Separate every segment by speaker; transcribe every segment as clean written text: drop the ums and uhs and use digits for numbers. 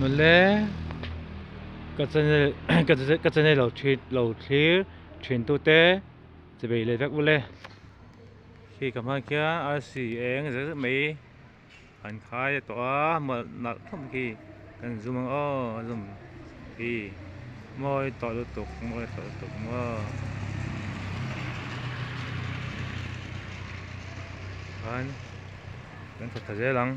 Speaker 1: Mawle ka channel ka channel lo thlir lo thlir thin tute che bei leh vek ule khi ka hmang khian arsi eng zet zet mai an khai a tawh a mawlh nalh khawp khi kan zoom ang aw a zoom khi mawi tawh lutuk mawi tawh lutuk maw chuan kan tha tha zel ang.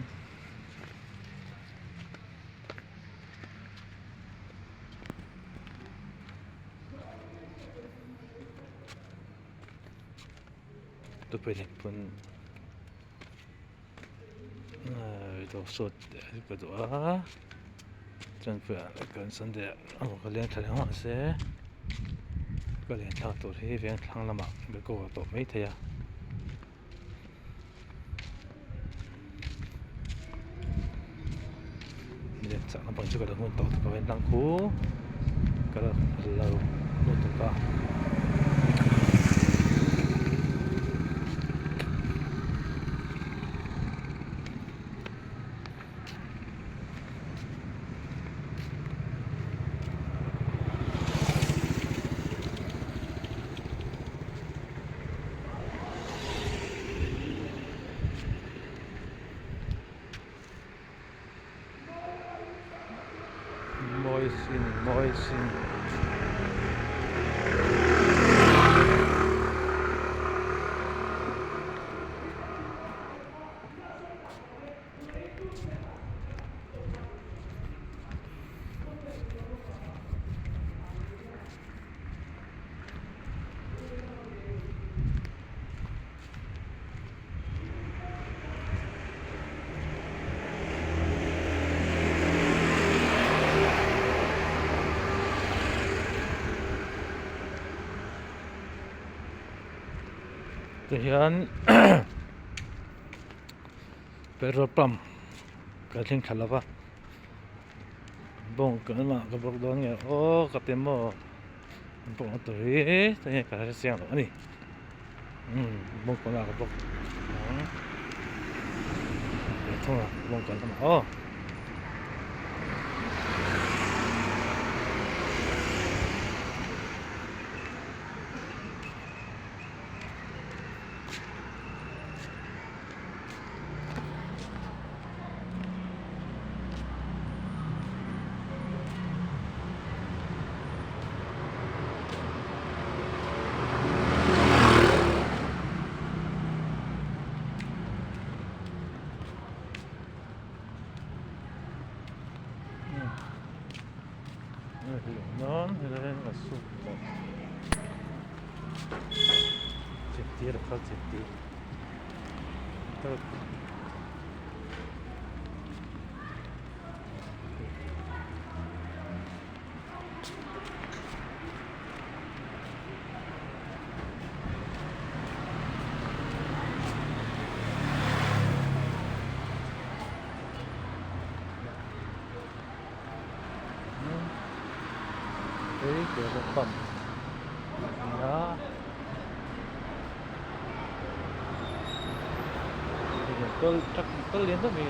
Speaker 1: Ka duh a chuan kan sunday ah ka leng thla leh mahse ka len thlak tur hi veng thlang lamah ka go tawh maithei a. Chak lampang chu ka lo hmun tawh tak a tlang khu ka lo hmu tuk a. Mawi sin mawi sin. Tihian petrol pump ka thleng thla lova bawng ka lamah ka bawk dawn nge aw ka ti maw an bawk na tur hi enge ka hre chiang lo a ni umm bawng ka lamah ka bawk ang thung a bawng ka lamah aw. Hei petrol pump a ni a truck motor lian deuh mai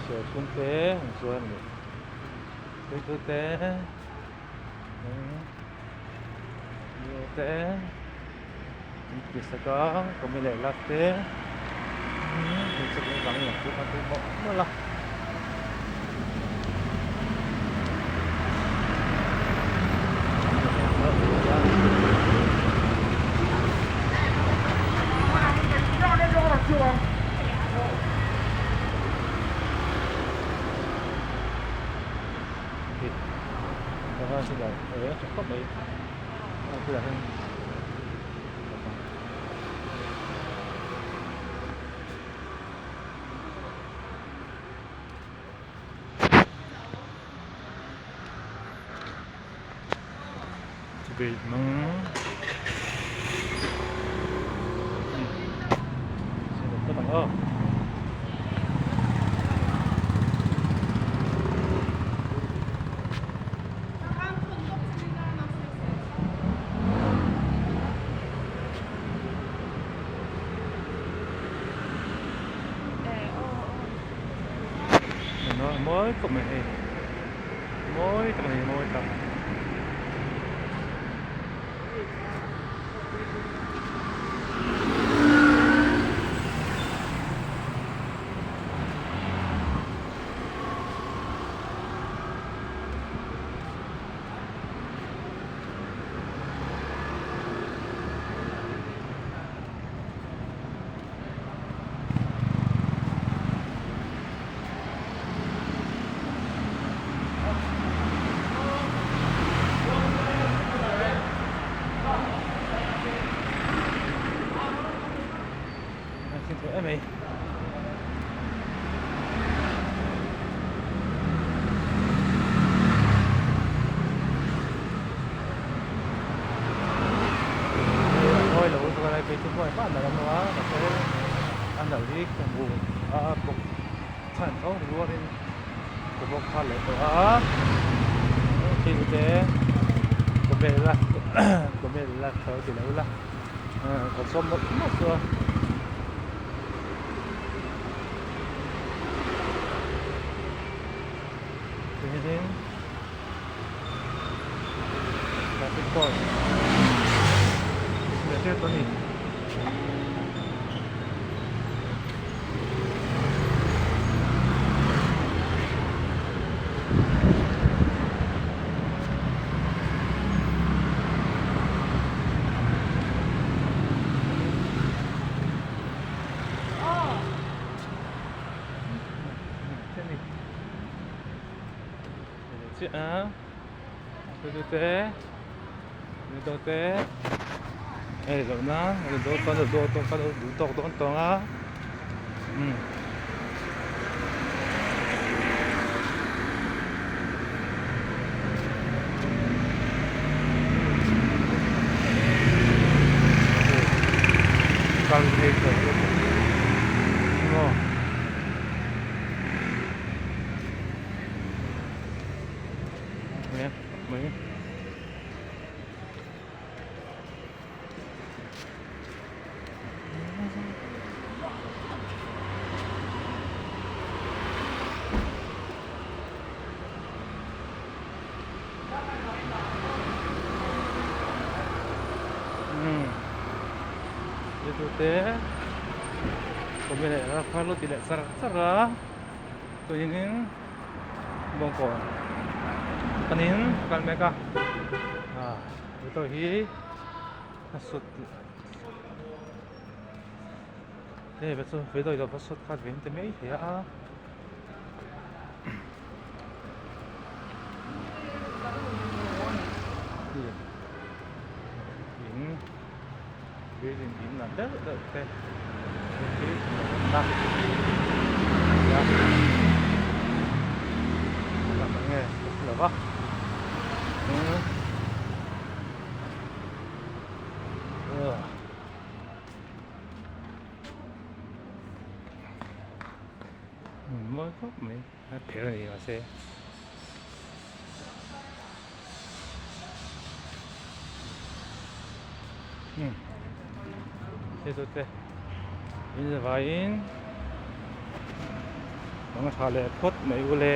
Speaker 1: serthlum te an zuar a ni tuitui te te an ti sak a kawmi leh lak te mawlh mawlh a. a tha khawp mai a bulah hian Chubei hmang phawt ang aw. Mawi khawp mai hei mawi tak a ni mawi tak. Em mai. Hei a ngawi lo lutuk a lai phei chu hmuai hman a lam lo a mahse a nalh hi ka hmu a bawk chhan tho rualin ka bawk kha leh tawh a thil te comment la comment la tho ti lo la ka sawm mawlh mawlh chu a. Tihianin traffic point leh tep a ni. Chiah a te te hei loh na duh tawk dawn tawng a umm. Kal phei tawh lutuk maw. Mai. Te comment leh a lo ti leh char char a chuanin bawngkawn panin a kal mek a ah motor hi a sut hei va chu veidawi lo va sut khat ve te mai thei a. In building in lian deuh deuh te hi a awm a enge ka hre lo va mawi khawp mai a pher a ni mahse. Hei chu te in zavaiin rawng a tha leh phawt mai ule.